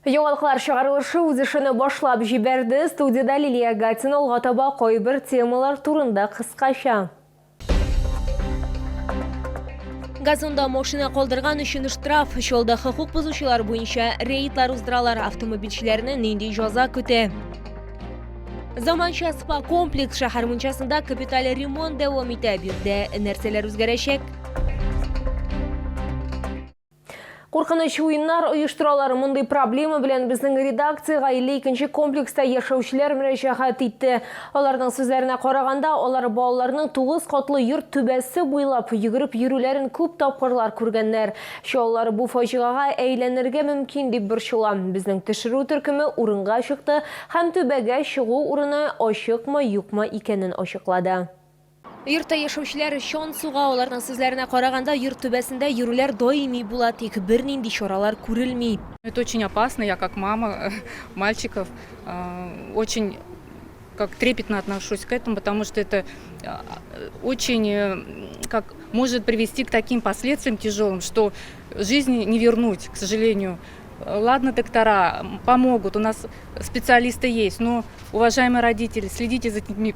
Яңалыклар чыгарылышы үз эшен башлап җибәрде. Студиядә Лилия Гатина алга таба кайбер темалар турында кыскача. Газонда машина калдырган өчен штраф, Чаллыда хокук бозучылар буенча рейдлар уздыралар, автомобильчеләрне нинди җаза көтә? Заманча спа-комплекс шәһәр мунчасында капиталь ремонт дәвам итә. Биредә нәрсәләр үзгәрәчәк? Куркыныч уеннар оештыралар. Мондый проблема белән безнең редакциягә 52 комплекста яшәүчеләр мөрәҗәгать итте. Аларның сүзләренә караганда, алар балаларның 9 катлы йорт түбәсе буйлап йөгереп йөрүләрен күп тапкырлар күргәннәр. Чаллылар бу фаҗигага әйләнергә мөмкин дип борчыла. Безнең төшерү төркеме урынга чыкты һәм түбәгә чыгу урыны ачыкмы-юкмы икәнен ачыклады. Йортта яшәүчеләр чан суга, аларның сүзләренә караганда, йорт түбәсендә йөрүләр даими була, тик бернинди чаралар күрелми. Это очень опасно, я как мама мальчиков очень как трепетно отношусь к этому, потому что это очень как может привести к таким последствиям тяжелым, что жизни не вернуть, к сожалению. Ладно, доктора помогут, у нас специалисты есть, но, уважаемые родители, следите за детьми,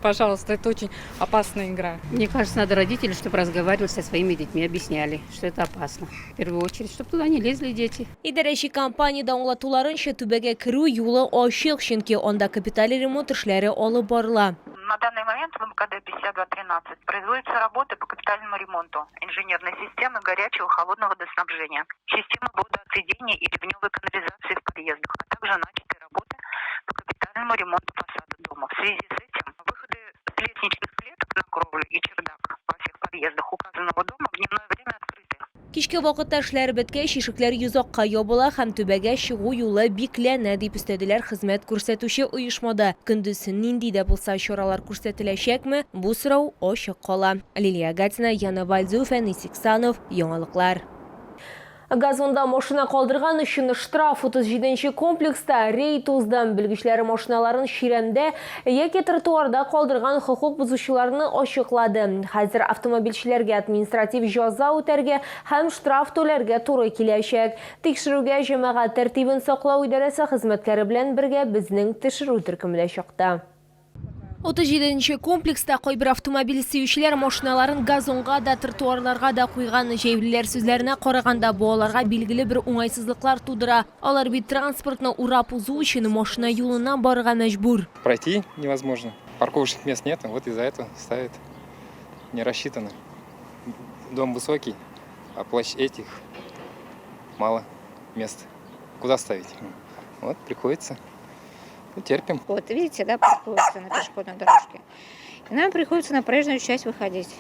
пожалуйста, это очень опасная игра. Мне кажется, надо родители, чтобы разговаривали со своими детьми, объясняли, что это опасно. В первую очередь, чтобы туда не лезли дети. Идарәче компаниядә аңлатуларынча, түбәгә керү юлы ачык, чөнки анда капиталь ремонт эшләре алып барыла. На данный момент в МКД 5213 производятся работы по капитальному ремонту инженерной системы горячего и холодного водоснабжения, системы водоотведения и ливневой канализации в подъездах, а также начаты работы по капитальному ремонту фасада дома. В связи с этим выходы с лестничных клеток на кровлю и чердак во всех подъездах указанного дома в дневное время открыты. Кичке вакытта эшләр беткәч, ишекләр йозакка ябыла һәм түбәгә чыгу юлы бикләнә, дип өстәделәр хезмәт күрсәтүче оешмада. Көндез нинди дә булса чаралар күрсәтеләчәкме, бу сорау ачык кала. Лилия Гатина, Яна Вальдю, Фәнис Иксанов, Яңалыклар. Газонда машина калдырган өчен штраф 37 нче комплекста рейд узды. Белгечләр машиналарын чирәмдә яки тротуарда калдырган хокук бозучыларны ачыклады. Хәзер автомобильчеләргә административ җәза үтәргә һәм штраф түләргә туры киләчәк. Тикшерүгә җәмәгать тәртибен саклау идарәсе хезмәткәре белән бергә безнең төшерү төркеме дә чыкты. 37 нче комплекста кайбер автомобиль сөючеләр машиналарын газонга да, тротуарларга да куйган. Җәяүлеләр сүзләренә караганда, бу аларга билгеле бер уңайсызлыклар тудыра. Алар бит транспортны урап узу өчен машина юлыннан барырга мәҗбүр. Пройти невозможно. Парковочных мест нет, вот из-за этого ставят не рассчитано. Дом высокий, а площадь этих мало мест. Куда ставить? Вот приходится. Ну, терпим. Вот видите, да, паркуются на пешеходной дорожке. И нам приходится на проезжую часть выходить,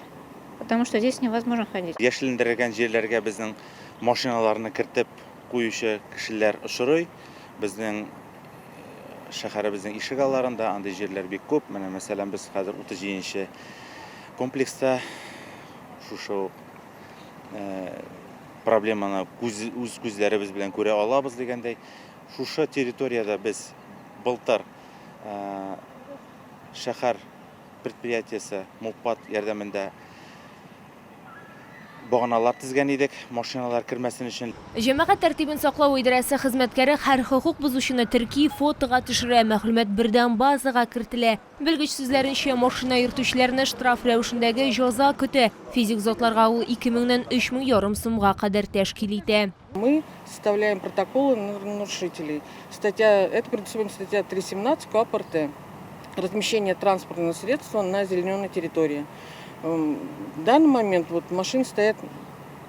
потому что здесь невозможно ходить. Яшелләндерелгән җирләргә безнең машиналарны кертеп куючы кешеләр очрый. Безнең шәһәребезнең ишек алларында андый җирләр бик күп. Менә, мәсәлән, без хәзер 37 нче комплекста шушы ук проблеманы күз, үз күзләребез белән күрә алабыз дигәндәй. Шушы территориядә без былтыр шәһәр предприятиесе МУПАД ярдәмендә баганалар тезгән идек, машиналар кермәсен өчен. Җәмәгать тәртибен саклау идарәсе хезмәткәре һәр хокук бозучыны терки, фотога төшерә, мәгълүмат бердәм базага кертелә. Белгеч сүзләренчә, машина йөртүчеләрне штраф рәвешендәге җәза көтә. Физик затларга ул 2 меңнән 3 мең ярым сумга кадәр тәшкил итә. Мы составляем протоколы на нарушителей. Статья, это предусмотрена статья 3.17 КоАП РТ. Размещение транспортного средства на озелененной территории. В данный момент вот машины стоят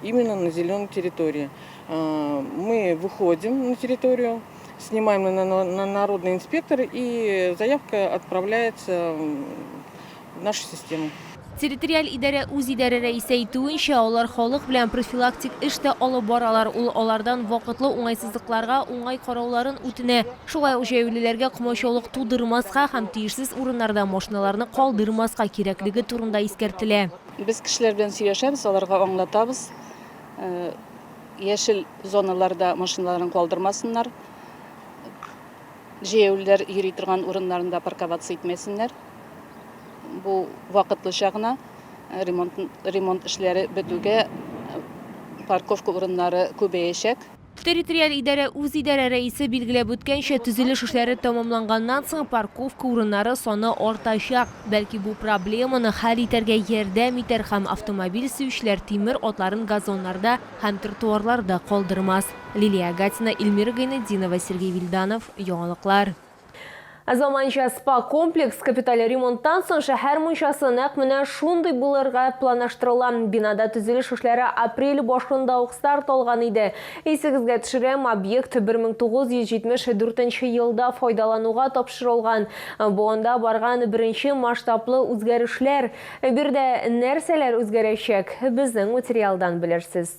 именно на зеленой территории. Мы выходим на территорию, снимаем на народный инспектор, и заявка отправляется в нашу систему. Территориаль идарә үзидарә рәисе әйтүенчә, алар халык белән профилактик эш тә алып баралар. Ул алардан вакытлы уңайсызлыкларга уңай карауларын үтенә. Шулай ук җәяүлеләргә комачаулык тудырмаска һәм тиешсез урыннарда машиналарны калдырмаска кирәклеге турында искәртелә. Без кешеләр белән сөйләшәбез, аларга аңлатабыз. Яшел зоналарда машиналарын калдырмасыннар. Җәяүлеләр йөри торган урыннарында парковаться итмәсеннәр. Бу вакытлыча гына ремонт, ремонт эшләре бетүгә парковка урыннары күбәячәк. Территориаль идарә үзидарә рәисе билгеләп үткәнчә, төзелеш эшләре тәмамланганнан соң парковка урыннары саны артачак. Бәлки бу проблеманы хәл итәргә ярдәм итәр һәм автомобиль сөючеләр тимер атларын газоннарда һәм тротуарларда калдырмас. Лилия Гатина, Эльмира Гайнетдинова, Сергей Вильданов, Яңалыклар. Заманча спа-комплекс капиталь ремонттан соң шәһәр мунчасы нәкъ менә шундый булырга планлаштырыла. Бинада төзелеш эшләре апрель башында ук старт алган иде. Исегезгә төшерәм, объект 1974 елда файдалануга тапшырылган. Бу анда барган беренче масштаблы үзгәрешләр. Биредә нәрсәләр үзгәрәчәк, безнең материалдан белерсез.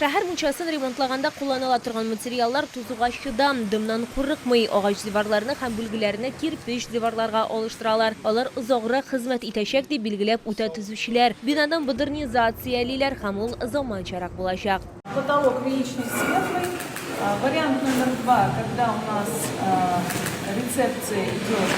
Шәһәр мунчасын ремонтлаганда кулланыла торган материаллар тузуга чыдам, дымнан курыкмый. Агач диварларны һәм бүлгеләрне кирпеч диварларга алыштыралар. Алар озаграк хезмәт итәчәк, дип билгеләп үтә төзүчеләр. Бинаны модернизациялиләр һәм ул заманчарак булачак. Потолок яичный светлый. Вариант номер два, когда у нас рецепция идет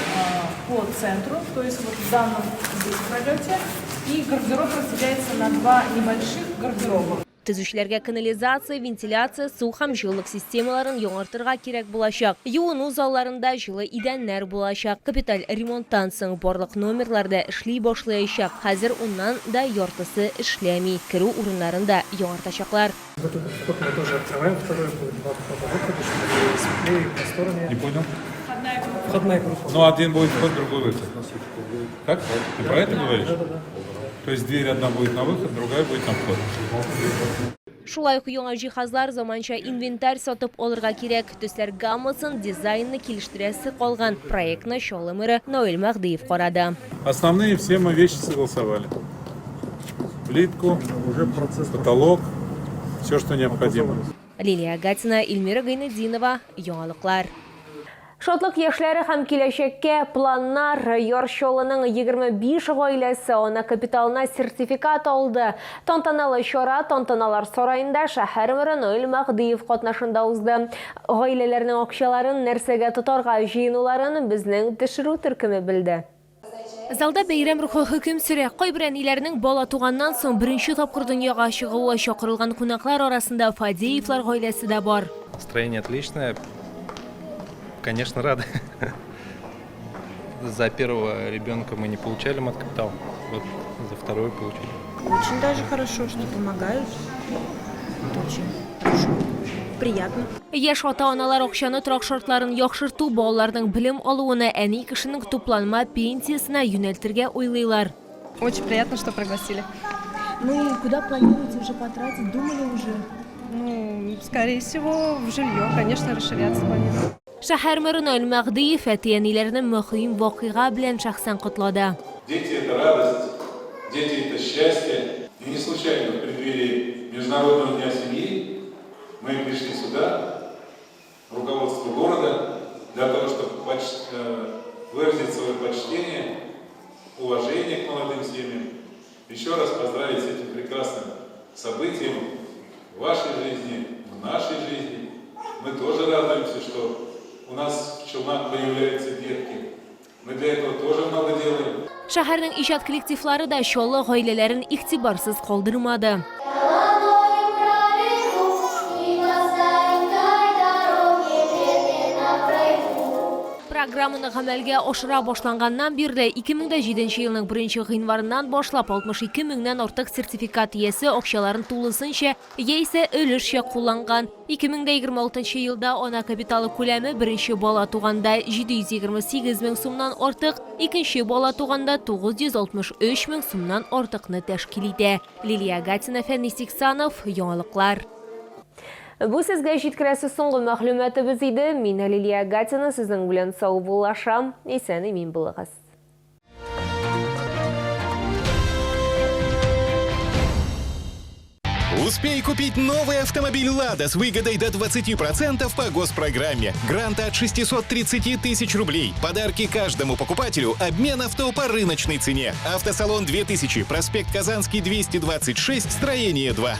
по центру, то есть вот в данном здесь пролете, и гардероб разделяется на два небольших гардероба. Төзүчеләргә канализация, вентиляция, су һәм җылылык системаларын яңартырга кирәк булачак. Юыну залларында җылы идәннәр булачак. Капиталь ремонттан соң барлык номерлар да эшли башлаячак. Хәзер уннан да яртысы эшләми. Керү урыннарын да яңартачаклар. Вот этот вход мы тоже открываем, второй будет два входа выхода, чтобы было светлее и просторнее. Не понял? Входная группа. Входная группа. Ну, один будет вход, другой выход. Как? Ты про это говоришь? Да, да, да. То есть дверь одна будет на выход, другая будет на вход. Шулай ук яңа җиһазлар, заманча инвентарь сатып алырга кирәк. Төсләр гаммасын, дизайнны килештерәсе калган. Проектны Чаллы мэры Наил Мәһдиев карады. Основные все мы вещи согласовали. Плитку, Уже процесс потолок, все, что необходимо. Лилия Гатина, Эльмира Гайнетдинова, Яңалыклар. Шатлык яшьләре һәм киләчәккә планнар. Яр Чаллының 25 гаиләсе ана капиталына сертификат алды. Тантаналы чара Тантаналар сараенда шәһәр мэры Наил Мәһдиев катнашында узды. Гаиләләрнең акчаларын нәрсәгә тотарга җыенуларын безнең төшерү төркеме белде. Залда бәйрәм рухы хөкем сөрә. Кайбер әниләрнең бала туганнан соң беренче тапкыр дөньяга чыгуы чакырылган кунаклар арасында Фадеевлар гаиләсе дә бар. Настроение отличное. Конечно, рады. За первого ребенка мы не получали мат-капитал, вот за второй получили. Очень даже хорошо, что помогают. Это очень хорошо. Приятно. Яшь ата-аналар акчаны торак шартларын яхшырту, балаларның белем алуына, әни кешенең тупланма пенсиясенә юнәлтергә уйлыйлар. Очень приятно, что пригласили. Ну и куда планируете уже потратить? Думали уже? Ну, скорее всего, в жилье, конечно, расширяться планируем. Шәһәр мэры Наил Мәһдиев әти-әниләрне мөһим вакыйга белән шәхсән котлады. Дети – это радость, дети – это счастье. И не случайно в преддверии Международного дня семьи мы пришли сюда, руководство города, для того, чтобы выразить свое почтение, уважение к молодым семьям, еще раз поздравить с этим прекрасным событием в вашей жизни, в нашей жизни. Мы тоже радуемся, что у нас в Челнах появляются детки. Мы для этого тоже много делаем. Шәһәрнең иҗат коллективлары да Чаллы гаиләләрен игътибарсыз калдырмады. Программаны гамәлгә ашыра башланганнан бирле 2007 елның 1 гыйнварыннан башлап 62 меңнән артык сертификат иясе акчаларын тулысынча яисә өлешчә кулланган. 2026 елда ана капиталы күләме беренче бала туганда 728 мең сумнан артык, икенче бала туганда 963 мең сумнан артыкны тәшкил итә. Лилия Гатина, Фәнис Иксанов, Яңалыклар. Бу сезгә җиткерәсе соңгы мәгълүматыбыз иде. Мин Лилия Гатина сезнең белән саубуллашам. Исән-имин булыгыз. Успей купить новый автомобиль «Лада» с выгодой до 20% по госпрограмме. Грант от 630 тысяч рублей. Подарки каждому покупателю. Обмен авто по рыночной цене. Автосалон 2000, проспект Казанский, 226, строение 2.